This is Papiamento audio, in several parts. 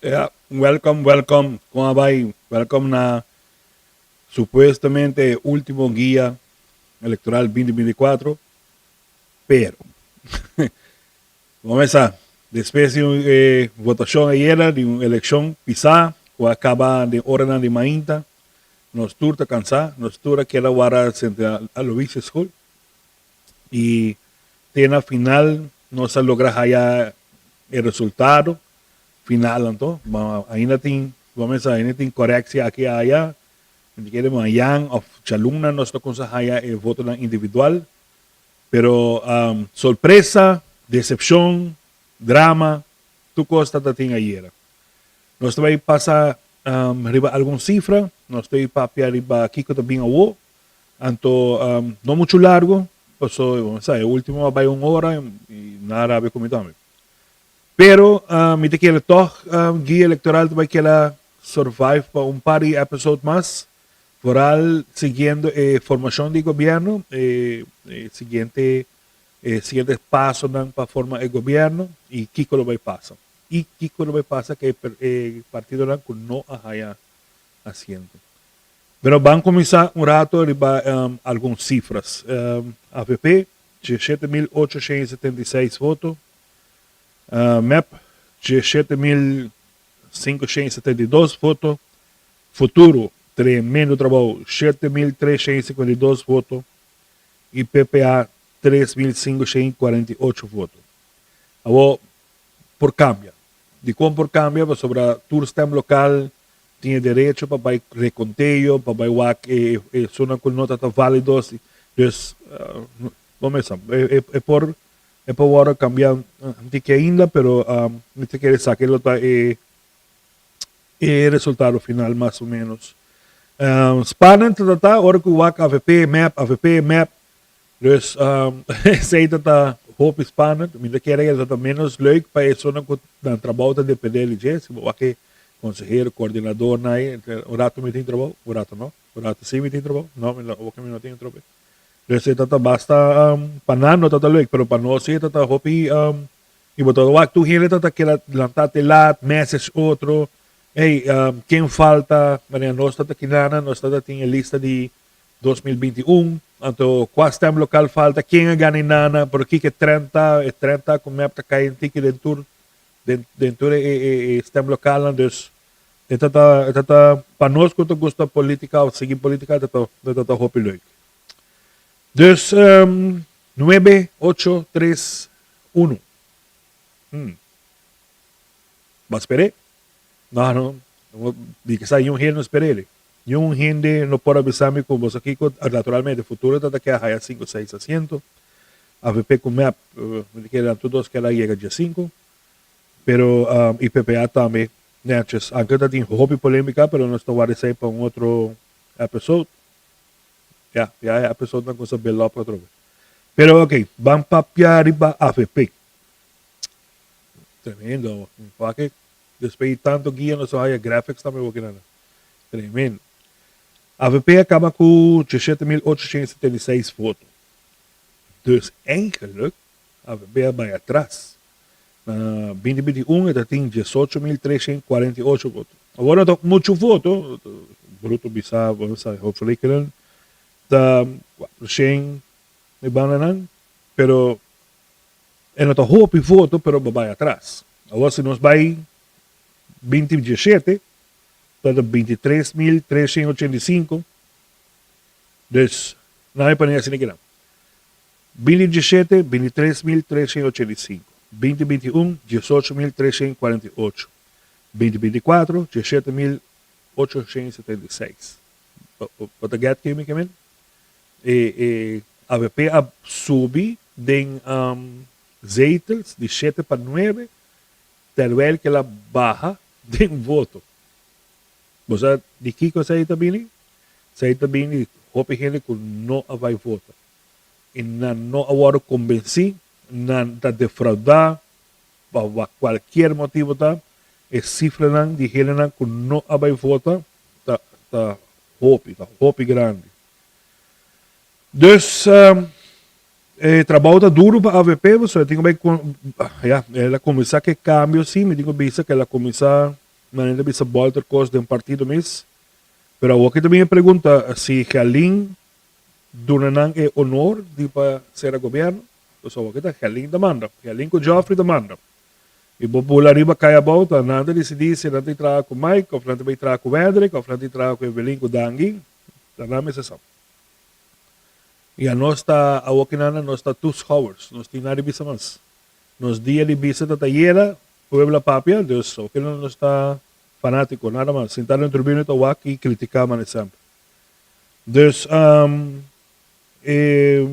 Ja, welcome, welcome. Kon a bai? Welcome na supuestamente e ultimo guia electoral 2024, pero bo mesa despues di un e votacion ayera di un eleccion pisa cu a caba den oranan di mainta, nos tur ta cansa, nos tur a keda wara senta Aloysius School y te na final nos a logra haya e resultado final anto, ainda tin bo mesa ainda tin corectie aki aya. Mi ta kere mañan of djaluna nos ta kumsa haya e votonan individual. Pero sorpresa, decepcion, drama, tur cos ta tin ayera. Nos ta bay pasa riba algun cifra, nos ta bay papia riba kico ta bin awo. Anto no mucho largo, paso bo sa e ultimo a bay un ora y nan a rabia cu mi tambe. Pero mi ta kere tog guia electoral ta bay keda survive pa un par di episode mas, vooral siguiendo e formacion di gobierno, e siguiente e siguiente pasonan pa forma e gobierno y kico lo bay pasa. Y kico lo bay pasa cu e partidonan cu no a haya asiento. Pero ban cuminsa un rato riba algun cifras. Avp, 17876 voto. Mep, 17572 voto. Futuro, tremendo trabou, 7352 voto. Y PPA, 3548 voto. Awor, por cambia. Dicon por cambia? Pasobra tur stem local tin e derecho pa bay reconteo, pa bay wak e esunnan cu no ta ta valido. Dus, bo mesa, e por E por wòrdu kambia un tiki ainda, pero mi ta kere sa ke lo ta e e resultado final mas o menos. Spannend ta ta ora ku wak avp, mep, avp, mep. Dus esei ta ta hopi spannend. Mi ta kere ke ta ta menos leuk pa esunnan ku nan trabou ta depende di dje. Si bo wak e konsehero, koordinadornan ei, un rato mi tin trabou, un rato no. Un rato si mi tin trabou, no, mi no, mi no tin atrobe. Dus e ta ta basta pa nan no ta ta leuk, pero pa nos si e ta ta hopi y bo ta wak tur hende ta ta keda lanta te laat, message otro, hey ken falta, manera nos ta ta kinana, nos ta ta tin e lista di 2021, anto kua stem lokal falta, ken a gana e nana, pero kiko e trend ta, e trend ta ku mep ta kai un tiki den tur den den tur e e stem lokalnan, dus e ta ta e ta ta pa nos ku ta gusta politica of sigui politica e ta ta e ta ta hopi leuk. Dus nuebe, ocho, tres, uno. Hmm. Bo a sper'é? No, no. Di kisa niun hende no sper'é. Niun hende no por a bisa mi ku bo sa kiko. Naturalmente, futuro ta ta keda haya sinku, seis asiento. Avp ku mep, mi ta kere nan tur dos keda yega dia sinku. Pero i PPA tambe netjes. Anke ta tin hopi polemika, pero nos ta warda esei pa un otro episode. Ya, ya e episode nan kusa build up atrobe. Pero ok, ban papia riba avp. Tremendo. Wak despues di tanto guia nos a haya graphics tambe wak nan. Tremendo. Avp a kaba ku 17876 voto. Dus eigenlijk avp a bai atras. Na 2021 e ta tin 18348 voto. Awor no ta mucho voto, bruto bisa, bo sa, hopefully kinan ta 400 e bandanan, pero e no ta hopi voto, pero bo bai atras. Awor si nos bai 2017 ta ta 23385, dus nan mi pone asina kinan. 2017, 23385, 2021, 18348, 2024, 17876. Bo ta get ke mi ke men? E e avp a subi den zetels di shete pa nuebe, terwijl ke la baha den voto. Bo sa di kiko esei ta bini? Esei ta bini di hopi hende ku no a bai vota i nan no a wòrdu kombensí, nan ta defraudá pa kualkier motibu ta, e sifranan di hendenan ku no a bai vota ta ta hopi, ta hopi grandi. Dus e trabou ta duru pa avp pasobra e tin ku bai ya, el a kuminsá ku e kambio si, mi tin ku bisa ku el a kuminsá manera ta bisa bòlter kos den partido mes. Pero awor ki ta bin e pregunta si Gelin duna nan e honor di pa sera gobierno, pues awor ki ta Gelin ta manda, Gelin cu Geoffrey ta manda. Y bo bula riba cay abou ta nan ta dicidi si nan ta traha cu Mike of nan ta bay traha cu Wendrick of nan ta traha cu Evelyn cu Dangui, ta nan mester sa. Y anos ta awor ki nan nos ta toeschouwers, nos tin nada di bisa mas. Nos dia di bisa ta ta yera, pueblo a papia, dus awor ki nan nos ta Fanatico, nada mas. Sinta den tribuna ta wak y critica mane semper. Dus, e,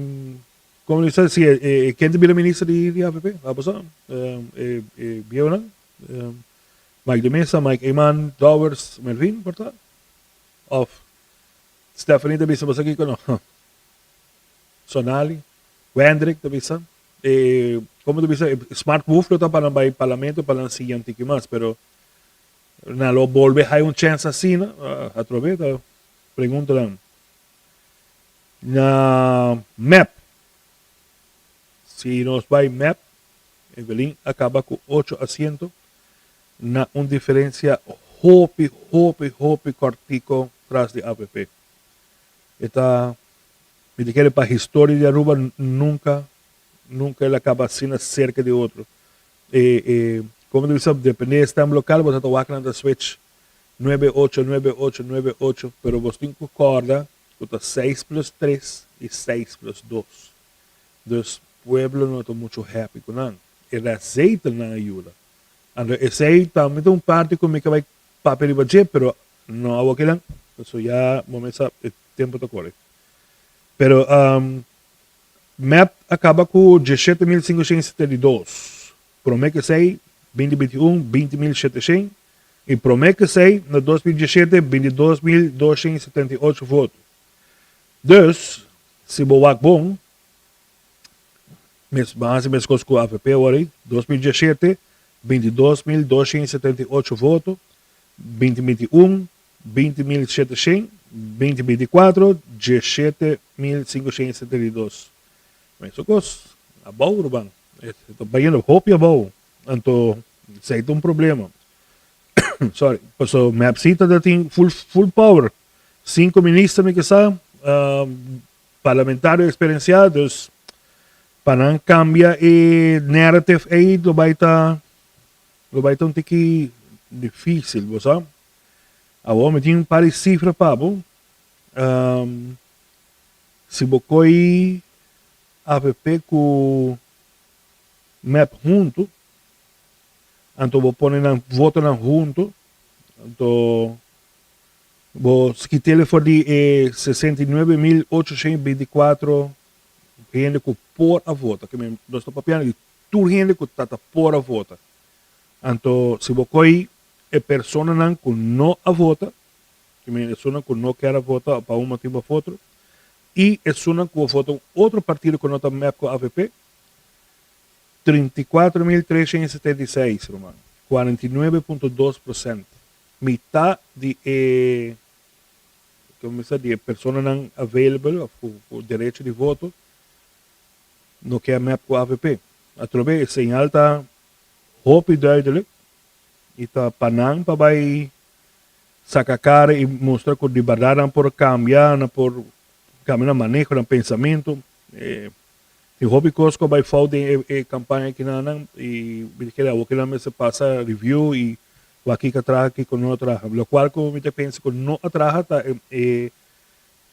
como dice, si e, e, ken ta bira minister di, di AVP? Abo sa? E, e bieunan? Mike de Meza, Mike Eman, Dowers, Melvin, por ta? Of Stephanie ta bisa boso kiko no? Sonali, Wendrick ta bisa. E, como ta bisa, e smart move lo ta pa nan bai parlamento pa nan siña un tiki mas, pero nan lo bolbe hay un chance asina, atrobe ta preguntanan. Na mep, si nos bai mep, Evelyn a caba cu ocho asiento na un diferencia hopi, hopi, hopi cortico tras di avp. E ta, mi ta kere pa historia di Aruba nunca, nunca el a caba asina cerca di otro. E e como ta bisa depende e stem local bo ta ta wak nan ta switch nuebe ocho nuebe ocho nuebe ocho pero bos tin cu corda cu ta seis plus tres y seis plus dos dus pueblo no ta mucho happy cu nan e rezetelnan a yuda anto esey tambe ta un parti cu mi ka bay papia riba dje pero no awo kinan pasobra ya bo mesa e tempo ta core pero Mep a kaba ku 17.572, promé ku esei, 2021, 20.700, i promé ku esei, na 2017, 22.278 voto. Dus, si bo wak bon, mes bo hasi meskos ku avp awor ei, 2017, 22.278 voto, 2021, 20.700, 2024, 17.572. Mesun kos, abou ruman, e ta bayendo hopi abou, anto esei ta un problema. Sorry, paso mep si ta tin full full power, sinku minister mi ke sa, parlamentario eksperensiá, dus pa nan kambia e narrative ei lo bai ta lo bai ta un tiki dificil, bo sa. Awor mi tin un par di cifra pa bo. Si bo coy avp cu mep hunto, anto bo pone nan votonan hunto, anto bo skitele for di e 69.824 hende cu por a vota. Ke men nos ta papiando di tur hende cu ta ta por a vota. Anto si bo coy e personanan cu no a vota, ki men esunnan cu no kier a vota pa un motibo of otro, y esunnan cu a vota un otro partido cu no ta mep cu avp, 34.376 ruman, 49.2%, mitad di e, como mi sa, di e personanan available of cu derecho di voto no kier mep cu avp. Atrobe e señal ta hopi duidelijk. I ta pa nan pa bai saka kara i mustra ku di bèrdat nan por kambia, nan por kambia nan maneho, nan pensamentu. Tin hopi kos ku a bai fout den e kampaña kinanan i mi ta kere awor ku nan mester pasa review i wak kiko a traha kiko no a traha. Lokual ku mi ta pensa ku no a traha ta e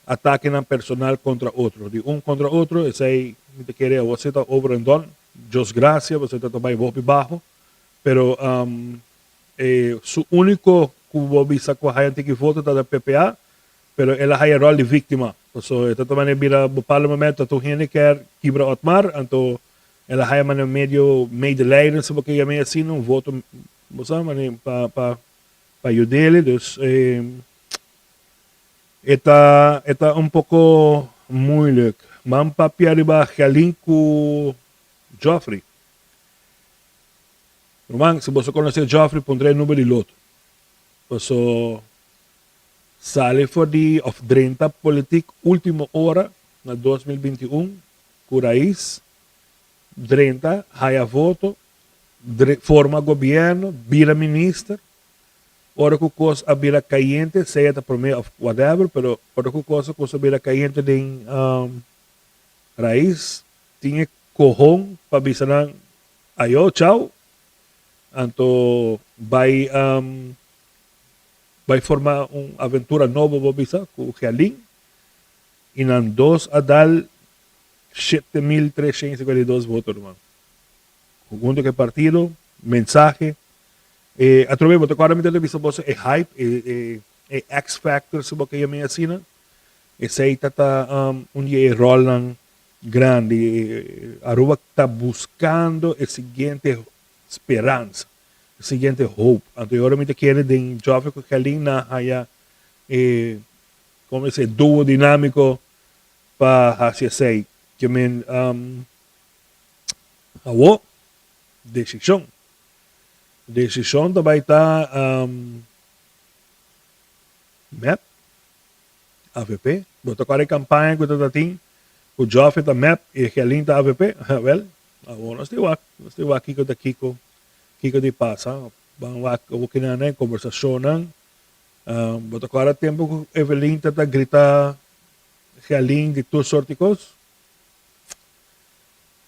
atakenan personal kontra otro, di un kontra otro, esei mi ta kere awor si ta over and done. Dios gracia pasobra ta bai hopi baho. Pero e su unico cu bo bisa cu a haya tiki voto ta PPA, pero el a haya rol di victima. Paso e ta ta manera bira bepaalde momento ta tur hende kier kibra Otmar, anto el a haya manera medio medelijden, si bo ke yam'e asina, un voto, bo sa, manera pa pa pa yud'ele. Dus. E ta e ta un poko moeilijk. Man papia riba Gelin ku Geoffrey. Ruman, si boso konosé Geoffrey puntra e number di loto. Paso sali for di of drenta politiek ultimo ora na 2021 ku Raiz, drenta, haya voto, forma gobierno, bira minister. Ora ku kos a bira kayente, sea ta promé òf whatever, pero ora ku kos a kusa bira kayente den Raiz, tin e kohon pa bisa nan ayo, chao, anto bai bai forma un aventura nobo bo bisa ku Gerlin, i nan dos a dal 7352 voto ruman. Hunto ku e partido, mensahe. E atrobe bo ta kòrda mi ta bisa boso e hype, e e e X factor si bo ke yam'é asina. Esei ta ta un di e ròlnan grandi. Aruba ta buskando e siguiente speransa, e siguiente hope. Anto e ora mi ta kere den Geoffrey ku Kelly nan haya e komo e duo dinámiko pa hasi esei. Ke men awo desishon. Desishon ta bai ta mep, avp. Bo ta kòrda e kampaña ku ta tin ku Joffrey ta mep i Gelin ta avp? Wèl, awor nos tin wak, nos tin wak kiko ta kiko, kiko di pasa. Ban wak awor kinan e kombersashonnan. Bo ta kòrda tempu ku Evelyn ta ta grita Gelin di tur sort di kos?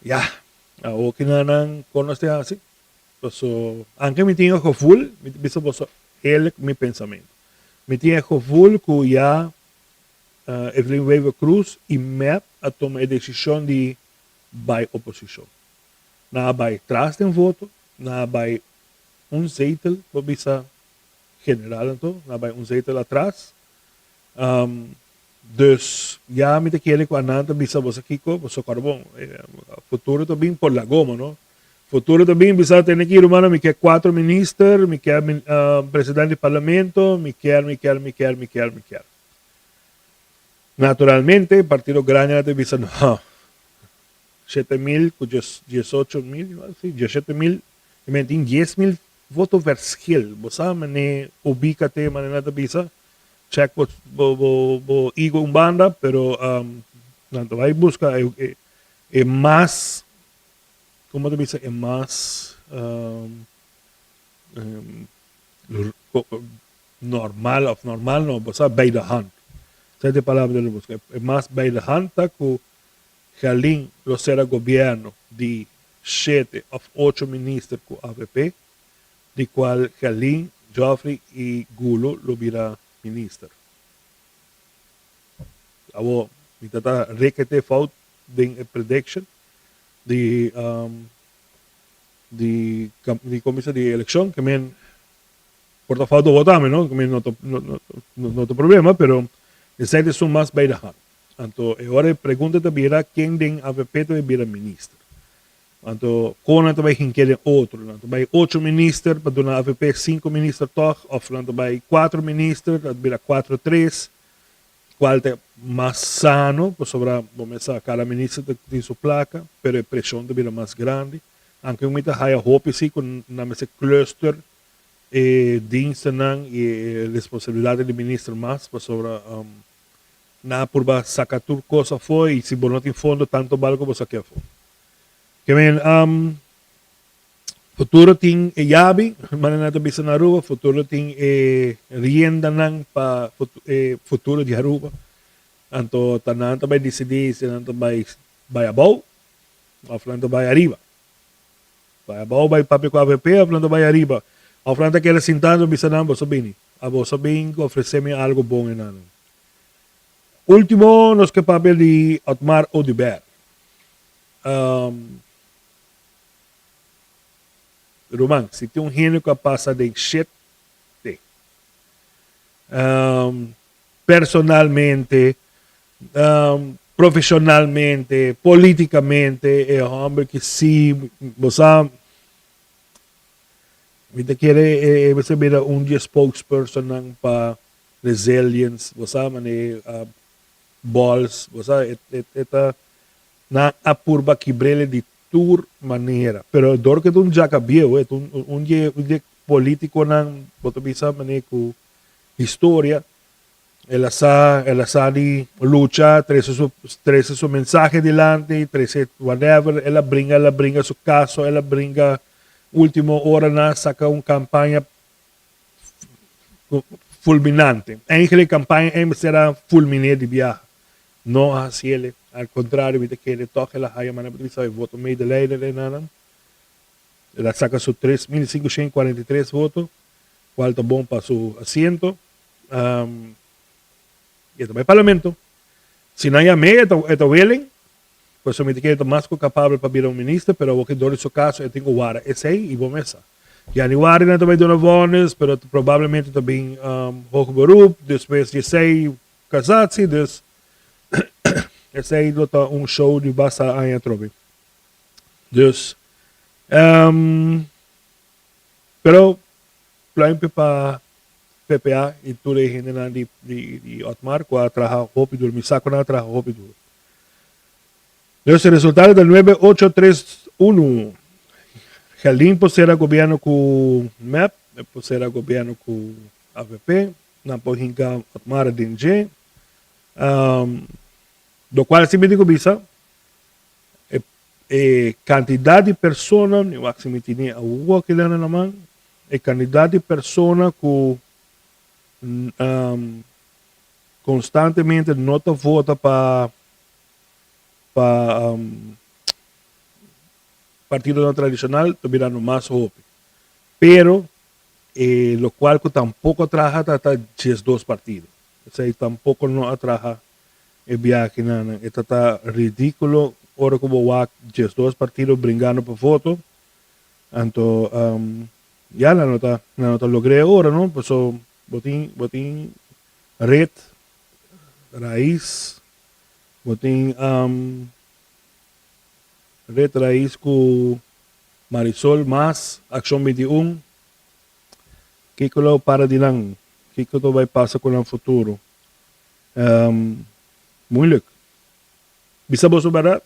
Ya, awor kinan kon nos tin hasi? Paso, anke mi tin e gevoel, mi ta bisa boso eerlijk mi pensamentu. Mi tin e gevoel ku ya Evelyn Wever Croes i mep a tuma e desishon di bai oposishon. Nan a bai tras den voto, nan a bai un zetel, bo bisa general anto, nan a bai un zetel atras. Dus ya mi ta kere ku anan ta bisa boso kiko, boso kòrda bon, futuro ta bin por la goma no. Futuro ta bin bisa tene ki rumannan mi ke kuatro minister, mi ke presidente di parlamento, mi kier, mi kier, mi kier, mi kier, mi kier. Naturalmente partido grandinan ta bisa no, 7000 ku 18000, si 17000, i men tin 10000 voto verschil. Bo sa mane ubíkate mane nan ta bisa. Check bo bo bo ego un banda pero nan ta bai busca e e e mas como ta bisa e mas normal of normal no bo sa bij de hand esei ta e palabra ta busca e mas bij de hand ta cu Gerlin lo sera gobierno di shete of ocho minister cu avp di cual Gerlin, Geoffrey y Gulo lo bira minister. Awor mi ta ta rekete fout den e prediction di di di como bisa di eleccion ke men por ta fout awor tambe no ke men no ta no ta problema pero esei ta esun mas bij de hand. Anto e ora e pregunta ta bira ken den avp ta bay bira minister. Anto kon nan ta bai hinke den otro? Nan ta bai ocho minister pa duna avp sinku minister tog of nan ta bai kuatro minister ta bira kuatro tres kual ta mas sano pasobra bo mes sa kada minister ta tin su plaka pero e preshon ta bira mas grandi anke mi ta haya hopi si ku nan mester cluster e dienstennan y e responsabilidadnan di minister mas pasobra Nan a purba saca tur cos afo y si bo no tin fondo tanto bal cu bo saque afo. Ke men futuro tin e yabi, manera nan ta bisa na Aruba, futuro tin e riendanan pa e futuro di Aruba. Anto ta nan ta bay dicidi si nan ta bay bay abou of nan ta bay ariba. Bay abou bay papia cu avp of nan ta bay ariba. Of nan ta keda sintando bisa nan boso bini. Abo sa bin cu ofrece mi algo bon enanan. Ultimo nos ke papia di Otmar Oduber. Ruman, si tin un hende cu a pasa den shit, te. Personalmente, profesionalmente, politicamente, e homber ki si, bo sa, mi ta kere e mester bira un di e spokespersonnan pa. Resilience, bo sa mane Bols, bo sa e e ta nan a purba kibr'el di tur manera. Pero dor ku e ta un djaka bieu, e ta un un di un di e politikonan bo ta bisa mane ku historia, el a sa el a sa di lucha, trese su trese su mensahe dilanti, trese whatever, el a bringa el a bringa su kaso, el a bringa ultimo ora nan a saka un kampaña fulminante. Eigenlijk campaña ei mester a fulminé di biaha. No a haciele. Al contrario mi ta kere toch el a haya manera pa bisa e voto medeleider enanan. El a saca su 3543 voto, cual ta bon pa su asiento. Y e ta bay parlamento. Si nan yam'é e ta willing, Pues mi ta kere ta mas ku kapabel pa bira un minister, pero awor ke dor di su kaso e tin ku wara esei i bo mesa. Januari nan ta bai duna vonnis, pero probablemente ta bin hoger beroep, despues di esei cassatie, dus esei lo ta un show di basta aña atrobe. Dus, pero pluimpje pa PPA i tur e hendenan di di Otmar ku a traha hopi duro, mi sa ku nan a traha hopi duro. Dus e resultado ta nuebe ocho tres unu. Geldin por sera gobierno ku mep, e por sera gobierno ku avp, nan por hinka Otmar den dje. Lokual si mi tin ku bisa, e e kantidat di persona, mi wak si mi tene awor kila na man, e kantidat di persona ku konstantemente no ta vota pa pa partidonan tradishonal ta birando mas hopi. Pero e lokual ku tampoko a traha ta ta 12 partido. Esei tampoko no a traha e biahenan. E ta ta ridíkulo ora ku bo wak 12 partido bringando pa voto. Anto ya nan no ta nan no ta logr'é ora no paso bo tin bo tin red rais bo tin red rais ku Marisol mas Akshon 21 kiko lo para di nan kiko ta bai pasa ku nan futuro moeilijk bisa boso bèrdat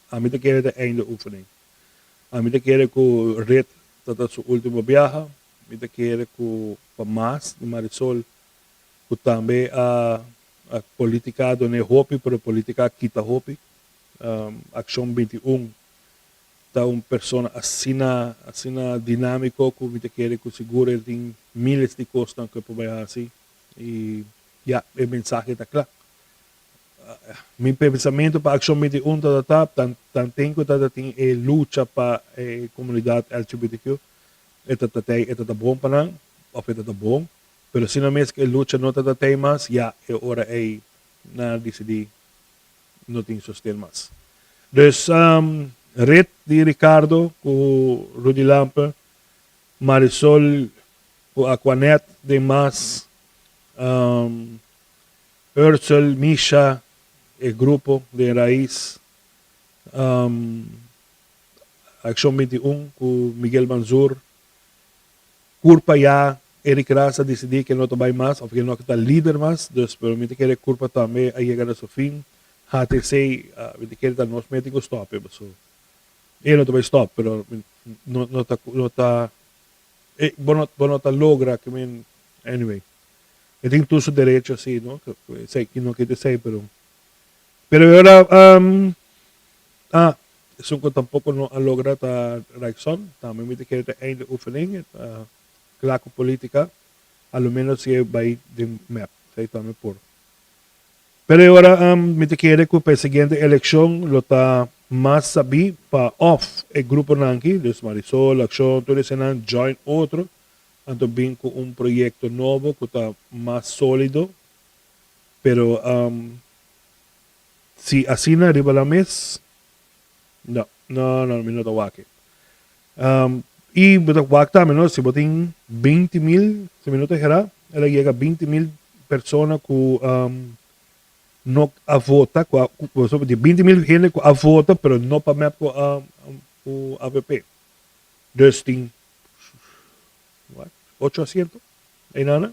ami ta kere ta einde oefening. Mi ta kere ku Rit ta ta su ultimo biaha. Mi ta kere ku pa mas di Marisol ku tambe a politica done hopi pero politica a kita hopi. Akshon 21 ta un persona asina asina dinamico ku mi ta kere ku sigur el tin miles di kosnan ku e por bai hasi i ya e mensahe ta kla. Mi pensamentu pa Akshon 21 ta ta tanten ku ta ta tin e lucha pa e komunidat LGBTQ e ta ta tei e ta ta bon pa nan òf e ta ta bon pero asina mes ku e lucha no ta ta tei mas ya e ora ei nan a disidí no tin sosten mas. Dus ret di Ricardo ku Rudy Lampe, Marisol ku Aquanet den mas. Herzl, Misha, e grupo den Raiz, Accion 21 cu Miguel Manzur, Curpa ya Eric Ras a dicidi cu e no ta bay mas of cu e no ta lider mas, dus pero mi ta kere Curpa tambe a yega na su fin, HTC mi ta kere ta nos mes tin cu stop e paso e no ta bay stop pero no no ta no ta bo no bo no ta logra ke men anyway. E tin tur su derecho si no esey no kita esey pero pero e ora ah esun cu tampoco no a logra ta Rijkson tambe mi ta kere ta einde oefening e ta cla cu politica a lo menos si e bay den mep esey tambe por pero e ora mi ta kere cu pa e siguiente eleccion lo ta mas sabi pa of e gruponan aki dus Marisol, Accion tur esenan join otro Anto bin cu un proyecto nobo cu ta mas solido, pero si asina riba la mes, no, no, no, mi no ta wak e. Y bo ta wak tambe no, si bo tin 20 mil, si mi no ta hera, el a yega 20 mil persona cu no a vota, cu a, di 20 mil hende cu a vota, pero no pa mep cu avp. Dus tin What? Ocho asiento? Ei nana?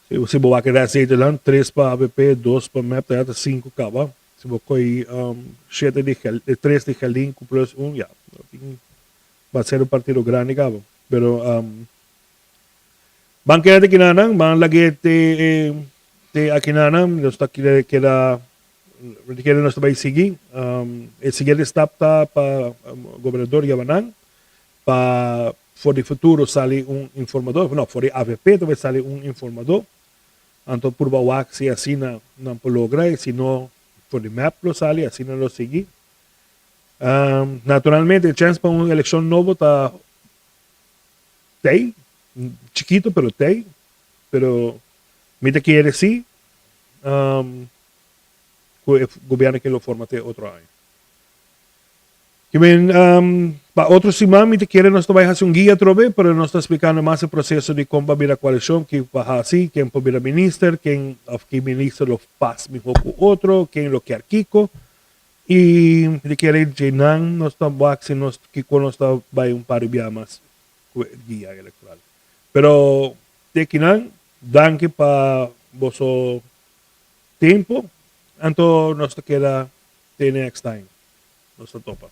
Si bo wak e restzetelnan, tres pa avp, dos pa mep, ta ya ta sinku kaba. Si bo koy shete di tres di Gelin ku plus un, ya, tin ba ser un partido grandi kaba. Pero ban keda te kinanan, ban lag'é te te akinanan, nos ta keda keda nos ta bai sigui. E siguiente stap ta pa gobernador yama nan pa for di futuro sali un informador, no, for di avp ta bai sali un informador, anto purba wak si asina nan por logra y si no for di mep lo sali, asina lo sigui. Naturalmente e chens pa un eleccion nobo ta tey, chikito pero tey, pero mi ta kere si cu e gobierno ke lo forma te otro aña. Kimen, pa otro siman mi ta kere nos ta bai hasi un guia atrobe, pero nos ta splikando mas e proseso di kon pa bira koalishon, ki pa hasi, ken por bira minister, ken òf ki minister lo pas mihó ku otro, ken lo kier kiko. I mi ta kere dje nan nos ta wak si nos kiko nos ta bai un par di bia mas ku e guia elektoral. Pero te kinan, danki pa boso tempu, anto nos ta keda te next time. Nos ta topa.